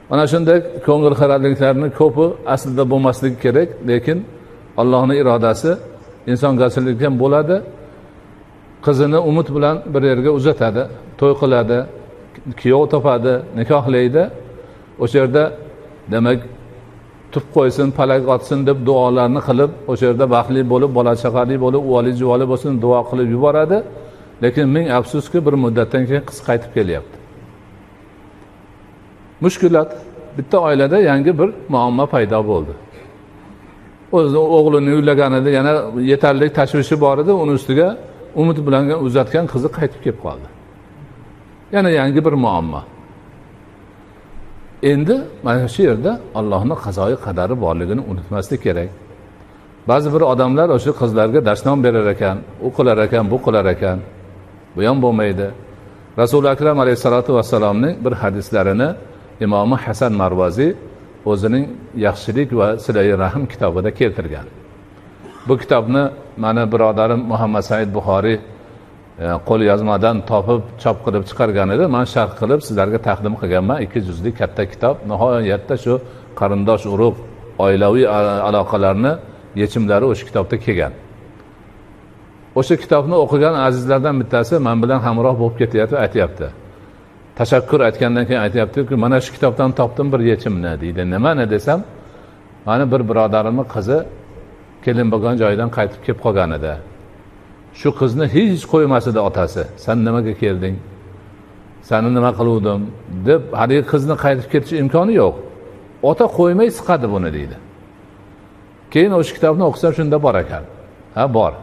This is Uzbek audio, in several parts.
Mana shunday ko'ngil xiraliklarni ko'pi aslida bo'lmasligi kerak, lekin Allohning irodasi insongarchilik ham bo'ladi. Qizini umid bilan bir yerga uzatadi, to'y qiladi, kuyov topadi, nikohlaydi. O'sha yerda demak tub qo'ysin, palak otsin deb duolarni qilib, o'sha yerda baxtli bo'lib, bola chaqali bo'lib, uvali juvali bo'lsin duo qilib yuboradi. Lekin ming afsuski bir muddatdan keyin qiz qaytib kelyapti. Mushkulat, bitta oilada yangi bir muammo paydo bo'ldi. O'zi o'g'lini uylaganida yana yetarli tashvishi bor edi, uni ustiga umid bilan uzatgan qizi qaytib kelib qoldi. Yana yangi bir muammo. Endi mana shu yerda Allohning qazoyi qadari borligini unutmaslik kerak. Ba'zi bir odamlar o'sha qizlarga dashnom berar ekan, u qilar ekan, bu qilar ekan. Bu ham bo'lmaydi. Rasuli Akram alayhisolatu vassalomning bir hadislarini Imomi Hasan Marvaziy o'zining Yaxshilik va silai rahm kitobida keltirgan. Bu kitobni mana birodarim Muhammad Said Buxoriy qo'l yozmadan topib chop qilib chiqargan edi. Men sharh qilib sizlarga taqdim qilganman. 2 juzli katta kitob. Nihoyatda shu qarindosh urug', oilaviy aloqalarni yechimlari o'sha kitobda kelgan. O'sha kitobni o'qigan azizlardan bittasi men bilan hamroh bo'lib ketyapti, aytayapti. Tashakkur aytgandan keyin aytayaptiki, mana shu kitobdan topdim bir yechimni deydi. Nimani desam, mana bir birodarimning qizi kelin bo'lgan joyidan qaytib kelib qolgan edi. Shu qizni hech qo'ymas edi otasi. Sen nimaga kelding? Seni nima qiluvdim deb haligi qizni qaytib ketish imkoni yo'q. Ota qo'ymay siqadi buni deydi. Keyin o'sha kitobni o'qisam shunda bor ekan. Ha, bor.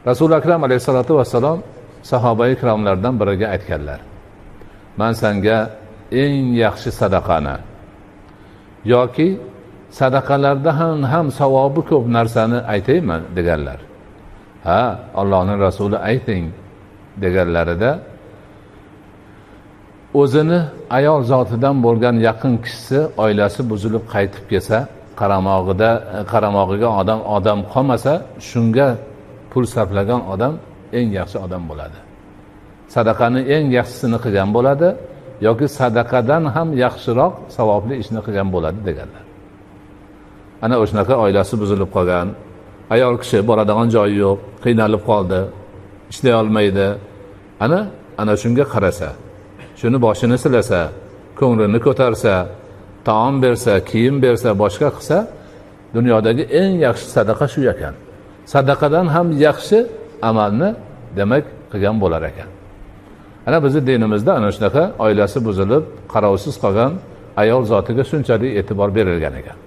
Rasuli Akram alayhisolatu vassalom sahobai ikromlardan biriga aytganlar: "Men senga eng yaxshi sadaqani yoki sadaqalarda ham savobi ko'p narsani aytaymi?" deganlar. Ha, Allohning rasuli ayting deganlarida o'zini ayol zotidan bo'lgan yaqin kishisi oilasi buzilib qaytib kelsa, qaramog'iga odam qolmasa, shunga pul sarflagan odam eng yaxshi odam bo'ladi. Sadaqani eng yaxshisini qilgan bo'ladi yoki sadaqadan ham yaxshiroq savobli ishni qilgan bo'ladi deganlar. Ana o'shanaqa oilasi buzilib qolgan ayol kishi boradigan joyi yo'q, qiynalib qoldi, ishlay olmaydi. Ana shunga qarasa, shuni boshini silasa, ko'nglini ko'tarsa, taom bersa, kiyim bersa, boshqa qilsa, dunyodagi eng yaxshi sadaqa shu ekan. Sadaqadan ham yaxshi amalni demak qilgan bo'lar ekan. Ana bizni dinimizda ana shunaqa oilasi buzilib, qarovsiz qolgan ayol zotiga shunchalik e'tibor berilgan ekan.